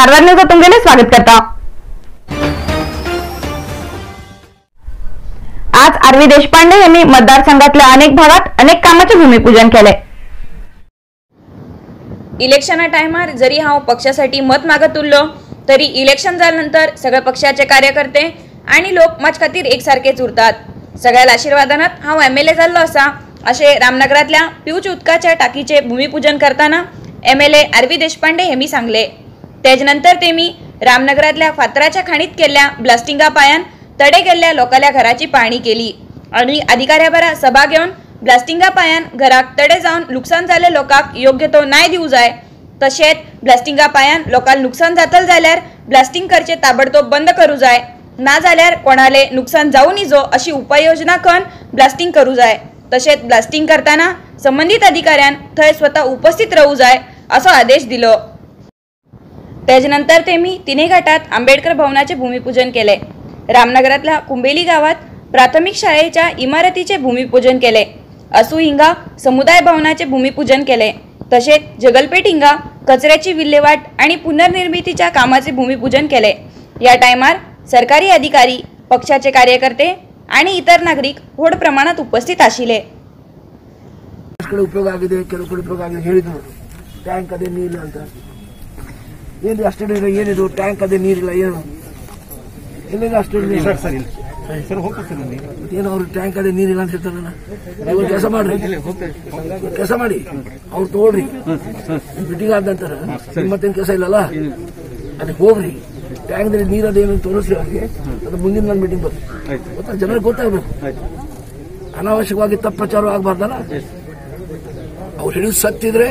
Karwar news तुमगेले स्वागत करता। आज आर व्ही देशपांडे यांनी मतदारसंघातल्या अनेक भागात अनेक कामाचे भूमिपूजन केले। इलेक्शना टायमार जरी हांव पक्षासाठी मत मागत उरलो तरी इलेक्शन जाल्यानंतर सगळे पक्षाचे कार्यकर्ते आणि लोक म्हजे खातीर एकसारकेच उरतात। सगळ्या आशीर्वादानात हांव एमएलए जाल्लो आसा अशें रामनगरांतल्या पिवच्या उदकाच्या टाकीचे भूमिपूजन करतना एमएलए आर व्ही देशपांडे हेमी सांगले। तेज नंतर तेमी रामनगरांतल्या फातराच्या खाणीत केल्ल्या ब्लास्टिंगा पायान तडे गेल्ल्या लोकांल्या घराची पाहणी केली आणि अधिकाऱ्या बरा सभा घेवन ब्लास्टिंगा पायान घराक तडे जावन लुकसाण जाल्ले लोकांक योग्य तो न्याय दिवं जाय, तशेंच ब्लास्टिंगा पायान लोकांक लुकसाण जातलें जाल्यार ब्लास्टिंग करचें ताबडतोब बंद करूं जाय, ना जाल्यार कोणाले नुकसान जावं निजो अशी उपाययोजना करून ब्लास्टिंग करूं जाय। तशेंच ब्लास्टिंग करतना संबंदीत अधिकाऱ्यान थंय स्वता उपस्थित रावू जाय असो आदेश दिलो। तेज नंतर तेमी तिनेघाटात आंबेडकर भवनाचे भूमिपूजन केले। रामनगरातल्या कुंबेली गावात प्राथमिक शाळेच्या इमारतीचे भूमिपूजन केले। असू हिंगा समुदाय भवनाचे भूमिपूजन केले। तसेच जगलपेठ हिंगा कचऱ्याची विल्हेवाट आणि पुनर्निर्मितीच्या कामाचे भूमिपूजन केले। या टायमार सरकारी अधिकारी, पक्षाचे कार्यकर्ते आणि इतर नागरिक व्हड प्रमाणात उपस्थित आशिल्ले। उपयोग ಆಗಿದೆ, ಕೆಲವು ಕಡೆ ಉಪಯೋಗ ಆಗಿದೆ ಹೇಳಿದ್ರು. ಟ್ಯಾಂಕ್ ಅದೇ ನೀರಿಲ್ಲ ಅಂತ ಏನು ಅಷ್ಟೇ ಏನಿದು ಟ್ಯಾಂಕ್ ಅದೇ ನೀರಿಲ್ಲ ಏನು ಎಲ್ಲಿದೆ ಅಷ್ಟೇ ಏನು ಅವ್ರು ಟ್ಯಾಂಕ್ ಅದೇ ನೀರಿಲ್ಲ ಅಂತ ಹೇಳ್ತಾರಲ್ಲ. ಇವಾಗ ಕೆಲಸ ಮಾಡ್ರಿ, ಕೆಲಸ ಮಾಡಿ ಅವ್ರು ತಗೊಳ್ರಿ. ಮೀಟಿಂಗ್ ಆದ ನಂತರ ಮತ್ತೇನು ಕೆಲಸ ಇಲ್ಲಲ್ಲ, ಅದಕ್ಕೆ ಹೋಗ್ರಿ. ಟ್ಯಾಂಕ್ ನೀರು ಅದೇನು ತೋರಿಸ್ರಿ ಅವ್ರಿಗೆ. ಅದು ಮುಂದಿನ ನನ್ನ ಮೀಟಿಂಗ್ ಬರ್ತದೆ, ಗೊತ್ತಾ ಜನರಿಗೆ ಗೊತ್ತಾಗಬೇಕು. ಅನಾವಶ್ಯಕವಾಗಿ ತಪ್ಪು ಪ್ರಚಾರ ಆಗಬಾರ್ದಲ್ಲ. ಅವ್ರು ಹೇಳಿದ್ದು ಸತ್ತಿದ್ರೆ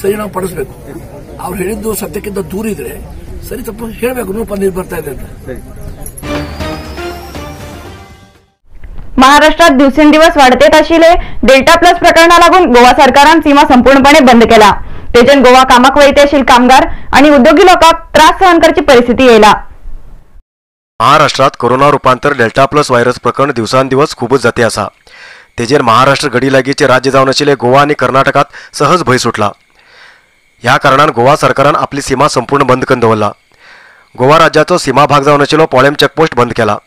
ಸರಿ ನಾವು ಪಡಿಸಬೇಕು, ಅವ್ರು ಹೇಳಿದ್ದು ಸತ್ಯಕ್ಕಿಂತ ದೂರ ಇದ್ರೆ ಸರಿ ತಪ್ಪು ಹೇಳಬೇಕು. ನೂಪ ನೀರು ಬರ್ತಾ ಇದೆ ಅಂತ. महाराष्ट्रात दिवसेंदिवस वाढते आशिल्ले डेल्टा प्लस प्रकरणा लागून गोवा सरकारान सीमा संपूर्णपणे बंद केला. तेजेन गोवा कामाक वयते आशिल्ले कामगार आणि उद्योगी लोकांक त्रास सहन करची परिस्थिती येयला. महाराष्ट्रात कोरोना रूपांतर डेल्टा प्लस व्हायरस प्रकरण दिवसांदिवस खूबच जाते आसा. तेजेर महाराष्ट्र गडी लागींचे राज्य जावन आशिल्ले गोवा आनी कर्नाटकात सहज भंय सुटला. ह्या कारणान गोवा सरकारान आपली सीमा संपूर्ण बंद करून दवरला. गोवा राज्याचो सीमा भाग जावन आशिल्लो पोळेम चेकपोस्ट बंद केला.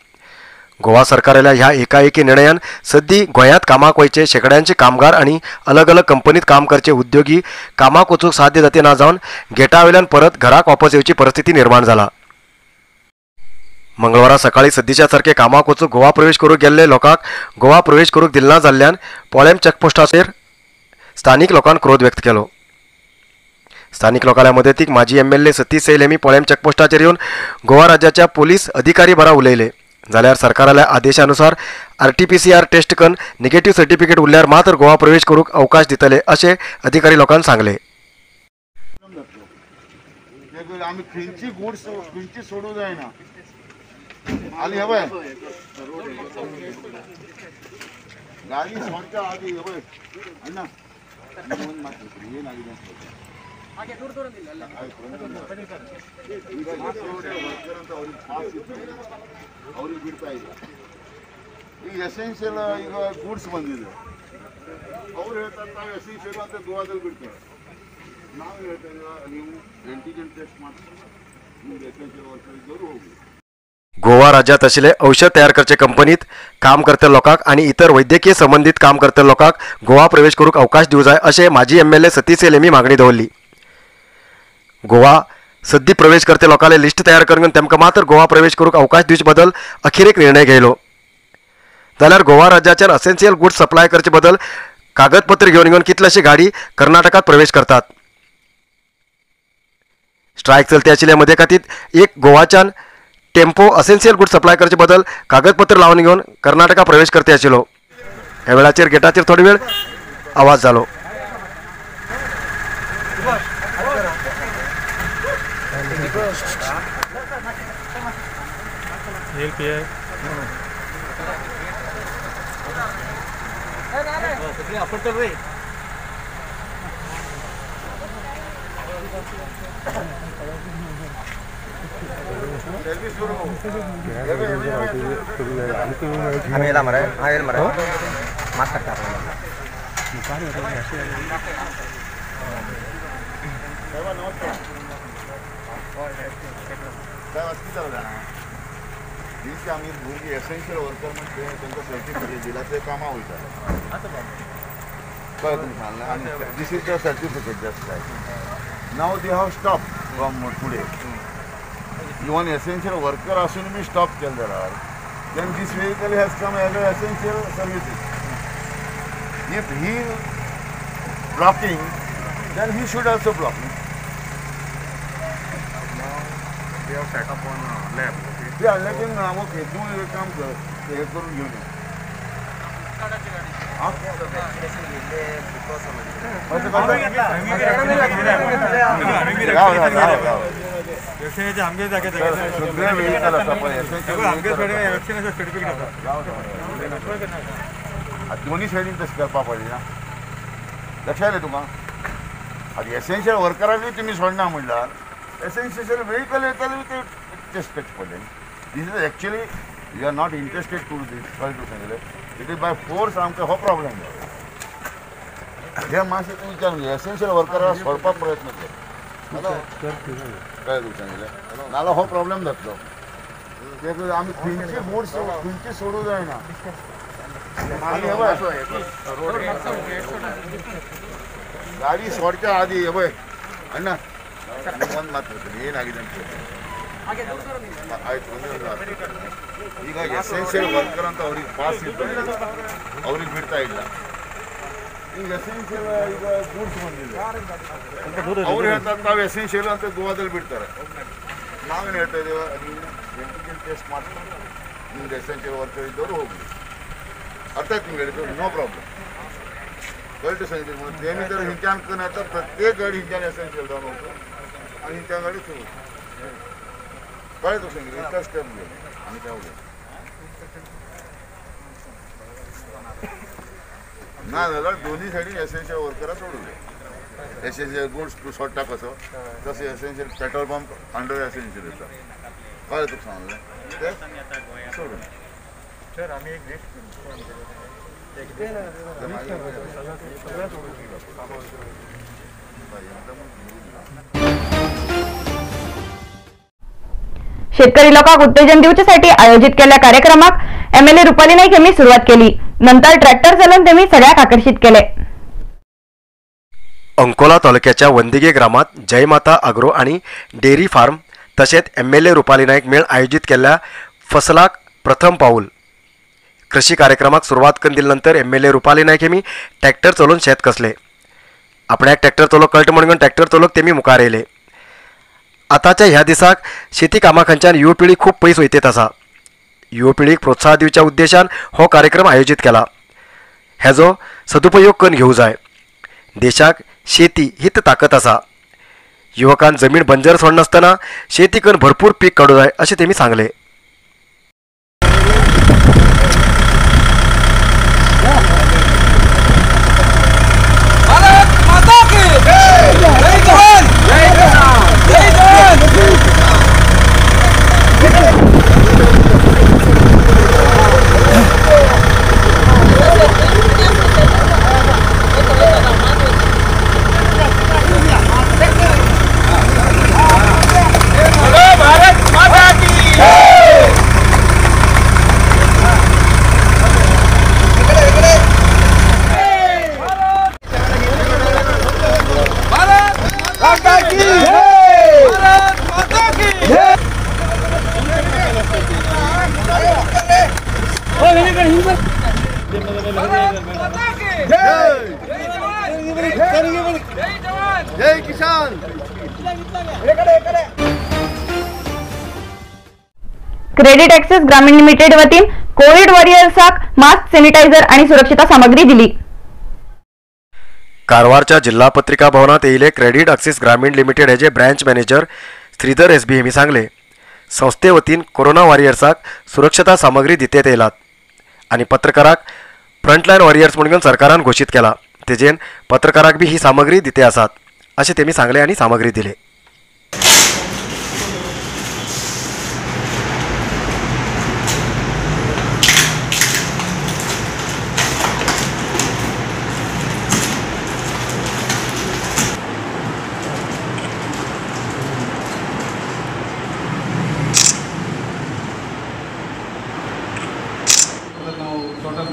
गोवा सरकाराल्या ह्या एकाएकी निर्णयान सद्दी गोंयांत कामाक वयचे शेंकड्यांचे कामगार आनी अलग अलग कंपनीत काम करचे उद्योगी कामाक वचूंक साध्य जाती ना जावन गेटा वयल्यान परत घराक वापस येवची परिस्थिती निर्माण जाला. मंगळवारा सकाळी सद्दीच्या सारखे कामाक वचूंक गोवा प्रवेश करूंक गेल्ले लोकांक गोवा प्रवेश करूंक दिलना जाल्ल्यान पोळेम चेकपोस्टाचेर स्थानीक लोकांन क्रोध व्यक्त केलो. स्थानीक लोकांच्या मदतीक माजी एमएलए सतीश सैल हेमी पोळेम चेकपोस्टाचेर येवन गोवा राज्याच्या पोलीस अधिकारी बरा उलयले. जाल्यार सरकाराल्या आदेशानुसार आरटीपीसीआर टेस्ट करून निगेटिव्ह सर्टिफिकेट उरल्यार मात्र गोवा प्रवेश करूंक अवकाश दितले अशें अधिकारी लोकांक सांगले. आमी खंयची गुड्स खंयची सोडूं जायना. आली हवय गाडी सोडच्या आधी हवय ना ಅವ್ರಿಗೆ ಬಿಡ್ತಾ ಇಲ್ಲ. ಈಗ ಎಸೆನ್ಷಿಯಲ್ ಈಗ ಗೂಡ್ಸ್ ಬಂದಿದೆ, ಅವ್ರು ಹೇಳ್ತಾರೆ ನಾವು ಎಸೆನ್ಷಿಯಲ್ ಅಂತ ಗೋವಾದಲ್ಲಿ ಬಿಡ್ತೇವೆ. ನಾವು ಹೇಳ್ತಾ ಇದ್ದೀವಿ ನೀವು ಆಂಟಿಜೆನ್ ಟೆಸ್ಟ್ ಮಾಡ್ತೀವಿ, ನಿಮ್ಗೆ ಎಸೆನ್ಷಿಯಲ್ ವರ್ಕರ್ ಇದ್ದವರು ಹೋಗಿ. गोवा राज्यात आशिल्ले औषध तयार करचे कंपनीत काम करतल्या लोकांक आनी इतर वैद्यकीय संबंदीत काम करतल्या लोकांक गोवा प्रवेश करूंक अवकाश दिवं जाय अशें माजी एमएलए सतीश सैल हेमी मागणी दवरली. गोवा सद्दी प्रवेश करते लोकांले लिस्ट तयार करून तेमकां मात्र गोवा प्रवेश करूंक अवकाश दिवचे बदल अखेरेक निर्णय घेयलो. जाल्यार गोवा राज्याच्यान असेन्शियल गुड्स सप्लाय करचे बदल कागदपत्र घेवन घेवन कितलेशे गाडी कर्नाटकात प्रवेश करतात. स्ट्रायक चलते आशिल्ल्या मदे खातीर एक गोवाच्यान टेम्पो असेन्शियल गुड्स सप्लाय करचे बदल कागदपत्र लावन घेवन कर्नाटका प्रवेश करते आशिल्लो. ह्या वेळाचेर गेटाचेर थोडो वेळ आवाज जालो. काय कितें जालें जाणा, ही आमी भुरगीं एसेन्शियल वर्कर म्हणजे तांकां सर्टिफिकेट दिला ते कामां वयताले. कळ्ळें तुमकां सांगलें? आनी this is the certificate just like now they have stop from today. Even essential worker आसून बी स्टॉप केलें जाल्यार then this vehicle has come as a essential services. If he blocking then he should also block. Now they have set up one lab. Okay. Yeah, let him okay, तूं एक काम कर, हे करून घेवन यो. सगळे व्हेकल आसा पळय, दोन्ही सायडीन तशें करपाक पडलें ना. लक्षात आयलें तुका? आतां एसेन्शियल वर्कराकूय तुमी सोडना म्हणल्यार एसेन्शियल व्हेकल येताले ते टेस्ट करचे पडले. This is actually you are not interested to this. कळ्ळें तुका सांगलें? It is by force आमकां हो प्रॉब्लेम जालो. हे मातशें तूं विचारून घे, एसेन्शियल वर्कराक सोडपाक प्रयत्न कर. कळ्ळें तुका सांगलें? नाल्यार हो प्रॉब्लेम जातलो. ते आमी खंयची बोट खंयची सोडूं जायना. आनी हे पळय गाडी सोडच्या आदी हे पळय अण्णा ಒಂದು ಮಾತು ಹೇಳ್ತೀನಿ, ಏನಾಗಿದೆ ಅಂತ ಆಯ್ತು. ಒಂದೇ ಒಂದು ಮಾತು, ಈಗ ಎಸೆನ್ಷಿಯಲ್ ವರ್ಕರ್ ಅಂತ ಅವ್ರಿಗೆ ಪಾಸ್ ಇತ್ತು, ಅವ್ರಿಗೆ ಬಿಡ್ತಾ ಇಲ್ಲ. ಈಗ ಎಸೆನ್ಷಿಯಲ್ ಈಗ ಗೂಡ್ಸ್ ಬಂದಿದೆ, ಅವ್ರು ಹೇಳ್ತಾರೆ ತಾವು ಎಸೆನ್ಷಿಯಲ್ ಅಂತ ಗೋವಾದಲ್ಲಿ ಬಿಡ್ತಾರೆ. ನಾವೇನು ಹೇಳ್ತಾ ಇದ್ದೇವೆ, ನೀವು ಆಂಟಿಜೆನ್ ಟೆಸ್ಟ್ ಮಾಡ್ಕೊಂಡು ನಿಮ್ದು ಎಸೆನ್ಷಿಯಲ್ ವರ್ಕರ್ ಇದ್ದವರು ಹೋಗಿ. ಅರ್ಥ ಆಯ್ತು ನಿಮ್ಗೆ ಹೇಳಿದ್ದು? No problem. कळटं सांगितलं म्हणून तेमी जर हिंच्यान करता प्रत्येक गाडी हिंच्यान एसेन्शियल जावन वचून आनी हिंच्या गाडी सुरू. कळ्ळें तुका सांगितलं? इतका स्टेप घे आनी काय उलय ना जाल्यार दोन्ही सायडीन एसेन्शियल वर्करां सोडूं जाय. एसेन्शियल गुड्स तूं सोडटा कसो तशें essential petrol pump under essential येता. कळ्ळें तुका सांगलें? तें सोडून. सर आमी एक लिस्ट शेतकरी लोकांक उत्तेजन दिवच्यासाठी आयोजित केल्ल्या कार्यक्रमाक एमएलए रुपाली नाईक यांनी सुरुवात केली. नंतर ट्रॅक्टर चलोवन त्यांनी सगळ्याक आकर्षित केले. अंकोला तालुक्याच्या वंदिगे ग्रामात जयमाता आग्रो आणि डेअरी फार्म तसेच एमएलए रुपाली नाईक मेळ आयोजित केल्ल्या फसलाक प्रथम पाऊल कृषी कार्यक्रमाक सुरवात करून दिल्यानंतर एमएलए रुपाली नाईक हेमी ट्रॅक्टर चलोवन शेत कसले. आपणाक ट्रॅक्टर चलोवंक कळटा म्हणून ट्रॅक्टर चलोवंक तेमी मुखार येयले. आतांच्या ह्या दिसाक शेती कामां खंयच्यान युव पिळी खूब पयस वयतेत आसा. युव पिळीक प्रोत्साहन दिवच्या उद्देशान हो कार्यक्रम आयोजीत केला. हेजो सदुपयोग करून घेवंक जाय. देशाक शेती हीच ताकद आसा. युवकान जमीन बंजर सोडनासतना शेती करून भरपूर पीक काडूं जाय अशें तेमी सांगलें. क्रेडिट ॲक्सेस ग्रामीण लिमिटेड वतीन कोविड वॉरियर्साक मास्क, सॅनिटायझर आणि सुरक्षिता सामग्री दिली. कारवारच्या जिल्हा पत्रिका भवनात येयले क्रेडिट ॲक्सेस ग्रामीण लिमिटेड हेजे ब्रँच मॅनेजर श्रीधर एसबी हेमी सांगले, संस्थे वतीन कोरोना वॉरियर्साक सुरक्षता सामग्री दितेत येयलात आनी पत्रकाराक फ्रंटलायन वॉरियर्स म्हणून सरकारान घोशीत केला. तेजेन पत्रकाराक बी ही सामग्री दिते आसात अशें तेमी सांगले आनी सामग्री दिले.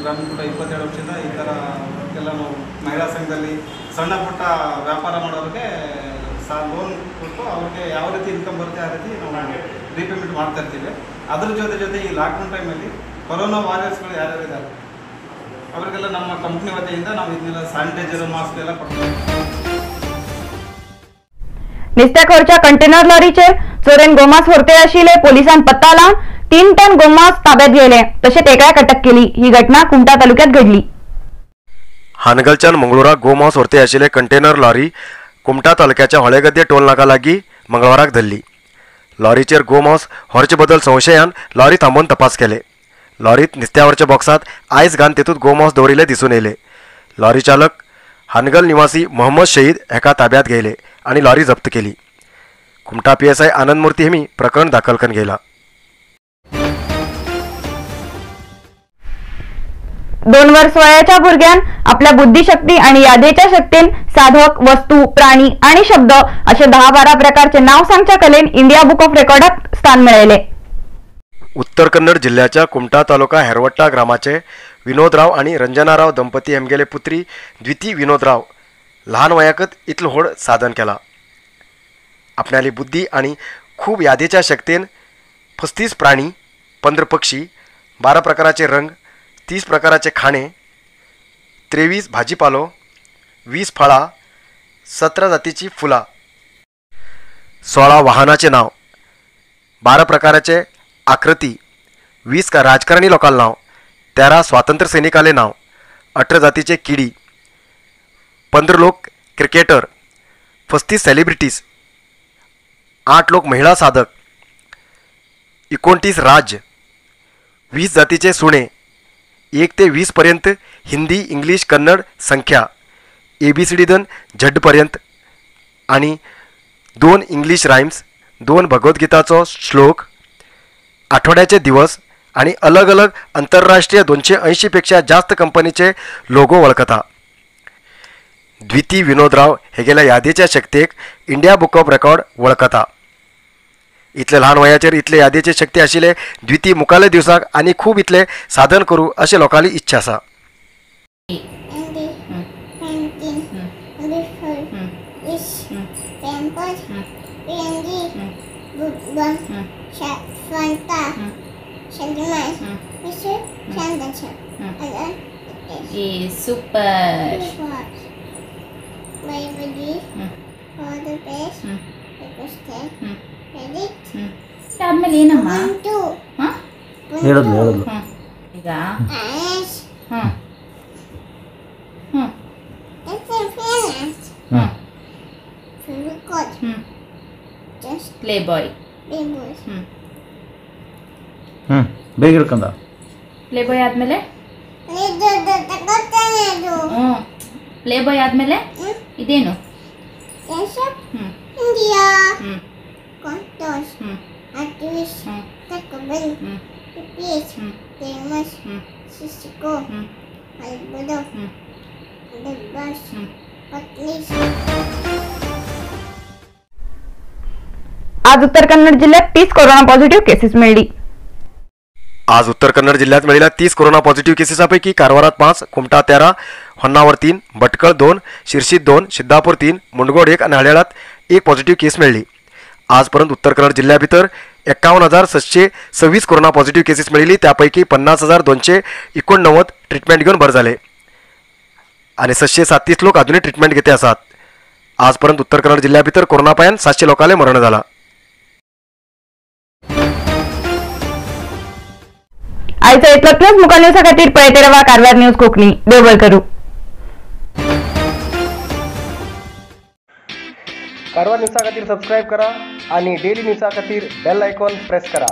ಗ್ರಾಮೀಣ ಕೂಟ 22 ವರ್ಷದಿಂದ ಈ ಥರ ಎಲ್ಲ ನಾವು ಮಹಿಳಾ ಸಂಘದಲ್ಲಿ ಸಣ್ಣ ಪುಟ್ಟ ವ್ಯಾಪಾರ ಮಾಡೋರಿಗೆ ಲೋನ್ ಕೊಟ್ಟು ಅವ್ರಿಗೆ ಯಾವ ರೀತಿ ಇನ್ಕಮ್ ಬರುತ್ತೆ ಆ ರೀತಿ ನಾವು ರೀಪೇಮೆಂಟ್ ಮಾಡ್ತಾ ಇರ್ತೀವಿ. ಅದ್ರ ಜೊತೆ ಜೊತೆ ಈ ಲಾಕ್ಡೌನ್ ಟೈಮಲ್ಲಿ ಕೊರೋನಾ ವಾರಿಯರ್ಸ್ಗಳು ಯಾರ್ಯಾರು ಇದ್ದಾರೆ ಅವರಿಗೆಲ್ಲ ನಮ್ಮ ಕಂಪ್ನಿ ವತಿಯಿಂದ ನಾವು ಇದನ್ನೆಲ್ಲ ಸ್ಯಾನಿಟೈಸರ್, ಮಾಸ್ಕ್ ಎಲ್ಲ ಕೊಡ್ತೀವಿ. निस्त्याखोरच्या कंटेनर लॉरीचेर चोरेन गोमांस व्हरते आशिल्ले पोलिसांन पत्ता लावन 3 टन गोमांस ताब्यात घेतले तशेंच एकाक अटक केली. ही घटना कुमठा तालुक्यात घडली. हानगलच्यान मंगळूराक गोमांस व्हरते आशिल्ले कंटेनर लॉरी कुमठा तालुक्याच्या होळेगद्दे टोल नाका लागीं मंगळवाराक धरली. लॉरीचेर गोमांस व्हरचे बदल संशयान लॉरी थांबोवन तपास केले. लॉरीत निस्त्यावरच्या बॉक्सात आयस घालून तेतूंत गोमांस दवरिल्लें दिसून येयलें. लॉरी चालक हानगल निवासी मोहम्मद शहीद हेका ताब्यात घेयले आनी लॉरी जप्त केली. कुमठा PSI आनंद मूर्ती हेमी प्रकरण दाखल करून घेयला. 2 वर्ष वयाच्या भुरग्यान आपल्या बुद्धिशक्ती आणि यादेच्या शक्तीन साधक, वस्तू, प्राणी आणि शब्द असे 10-12 प्रकारचे नाव सांगच्या कलेन इंडिया बुक ऑफ रेकॉर्डात स्थान मिळवले. उत्तर कन्नड जिल्ह्याच्या कुमठा तालुका हेरवट्टा ग्रामाचे विनोदराव आणि रंजनाराव दंपती हेमगेले पुत्री द्विती विनोदराव लहान वयाकत इतलो व्हड साधन केला. आपणाली बुद्धी आणि खूब यादेच्या शक्तीन 35 प्राणी, 15 पक्षी, 12 प्रकाराचे रंग, 30 प्रकाराचे खाणे, 23 भाजीपालो, 20 फळां, 17 जातीची फुलां, 16 वाहनाचे नाव, 12 प्रकाराचे आकृती, 20 राजकारणी लोकांना नाव, 13 स्वातंत्र्य सैनिकाले नाव, 18 जातीचे किडी, 15 लोक क्रिकेटर, 35 सेलिब्रिटीज, 8 लोक महिला साधक, 29 राज्य, 20 जातीचे सुणे, 1 ते 20 पर्यंत हिंदी, इंग्लिश, कन्नड संख्या, ABCD दन झड पर्यंत आणि 2 इंग्लिश रायम्स, 2 भगवद्गीताचो श्लोक, आठवड्याचे दिवस आणि अलग अलग आंतरराष्ट्रीय 280 पेक्षा जास्त कंपनीचे लोगो वळखता. द्विती विनोदराव हेगेल्या यादीच्या शक्तेक इंडिया बुक ऑफ रेकॉर्ड वळखता. इतले ल्हान वयाचेर इतले यादीची शक्ती आशिल्ले द्विती मुखाले दिवसाक आनी खूब इतले साधन करूं अशें लोकांली इच्छा आसा. Super. ಆದ್ಮೇಲೆ ಏನಮ್ಮ ಹೇಳೋದು ಹೇಳೋದು ಈಗ ಪ್ಲೇ ಬಾಯ್. ಬೇಗ ಹೇಳ್ಕಂದ. ಪ್ಲೇ ಬಾಯ್ ಆದ್ಮೇಲೆ ಪ್ಲೇ ಬಾಯ್ ಆದ್ಮೇಲೆ ಇದೇನು? आज उत्तर कन्नड जिल्ह्यात 30 कोरोना पॉझिटिव्ह केसेस मिळली. आज उत्तर कन्नड जिल्ह्यात मिळालेल्या 30 कोरोना पॉझिटिव्ह केसेसापैकी कारवारात 5, कुमठा 13, होन्नावर 3, भटकळ 2, शिरशीत 2, सिद्धापूर 3, मुंडगोड 1 आणि हळ्याळात 1 पॉझिटिव्ह केस मिळली. आजपर्यंत उत्तर कन्नड जिल्ह्याभितर 51,726 कोरोना पॉझिटिव्ह केसेस मिळाली. त्यापैकी 50,289 ट्रीटमेंट घेऊन बरे झाले आणि 737 लोक अजूनही ट्रीटमेंट घेते आसात. आजपर्यंत उत्तर कन्नड जिल्ह्याभितर कोरोना पायान 700 लोकांना मरण झाला. आयचं इतलोच. मुखार न्यूजा खातीर पळयत रावा कारवार न्यूज कोंकणी. देव बरें करूं. कारवार न्यूजा खातीर सबस्क्रायब करा आणि डेली न्यूजा खातीर बेल आयकॉन प्रेस करा.